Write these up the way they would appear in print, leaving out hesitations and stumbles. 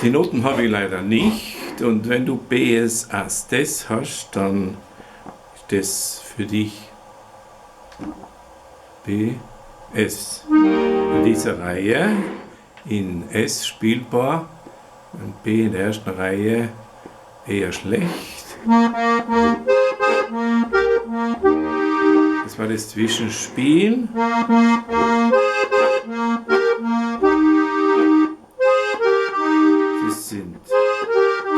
Die Noten habe ich leider nicht und wenn du B, Es, As, Des hast, dann ist das für dich B, S. In dieser Reihe in Es spielbar und B in der ersten Reihe eher schlecht. Das war das Zwischenspiel. Das sind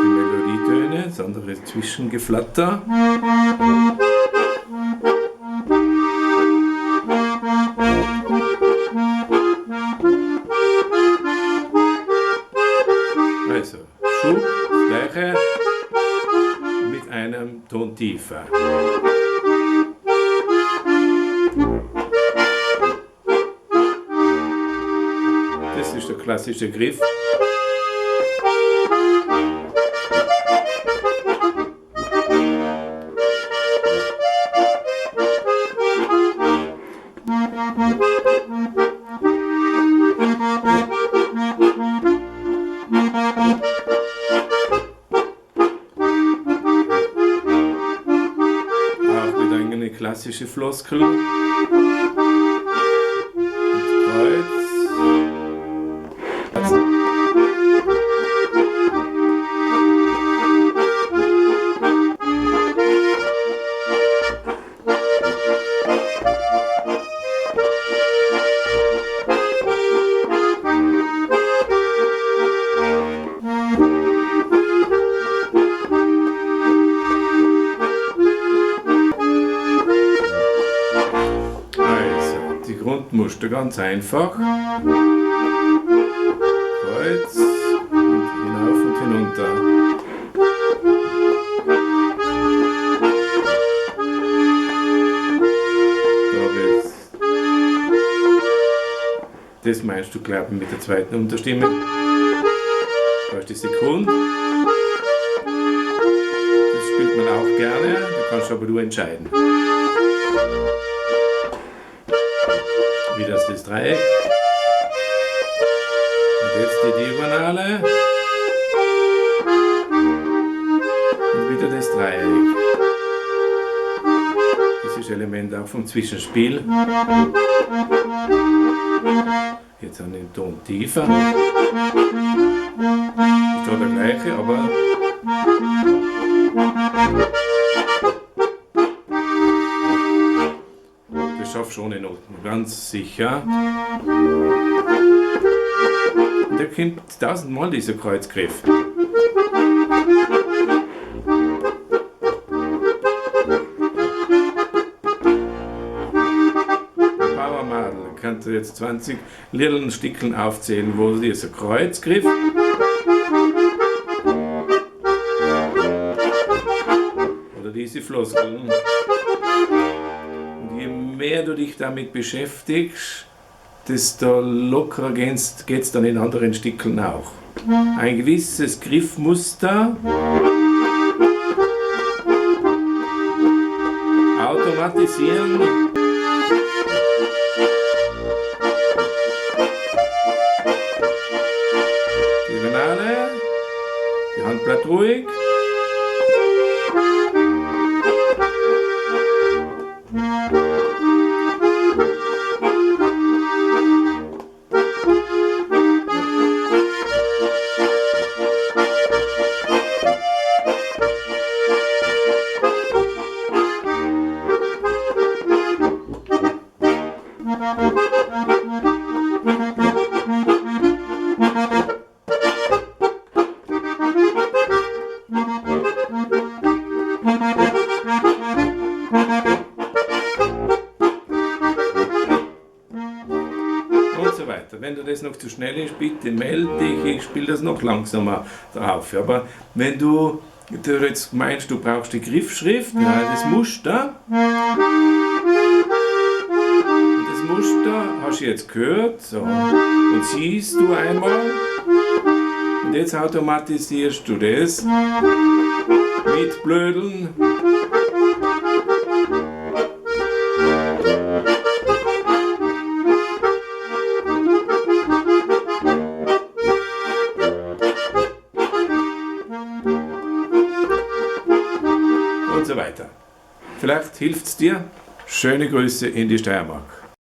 die Melodietöne, das andere ist Zwischengeflatter. Also, Schub, das gleiche, mit einem Ton tiefer. Das ist der klassische Griff. Auch wieder eine klassische Floskel. Und Kreuz. Also, die Grundmuster ganz einfach. Kreuz und hinauf und hinunter. Da wird's. Das meinst du, glaube ich, mit der zweiten Unterstimme. Da ist die Sekunde. Das spielt man auch gerne, da kannst aber du entscheiden. Wieder das Dreieck. Und jetzt die Diagonale. Und wieder das Dreieck. Das ist Element auch vom Zwischenspiel. Jetzt an den Ton tiefer. Ist zwar der gleiche, aber das schaffst du ohne Noten, ganz sicher. Und da kommt 1000-mal dieser Kreuzgriff. Powermadel, kannst du jetzt 20 Lirlen Stickeln aufzählen, wo dieser Kreuzgriff oder diese Floskeln. Und je mehr du dich damit beschäftigst, desto lockerer geht's dann in anderen Stickeln auch. Ein gewisses Griffmuster automatisieren. Diagonale, die Hand bleibt ruhig. Und so weiter. Wenn du das noch zu schnell ist, bitte melde dich, ich spiele das noch langsamer drauf. Aber wenn du jetzt meinst, du brauchst die Griffschrift, ja, das Muster, und das Muster hast du jetzt gehört, so, und siehst du einmal, und jetzt automatisierst du das mit Blödeln. Und so weiter. Vielleicht hilft's dir. Schöne Grüße in die Steiermark.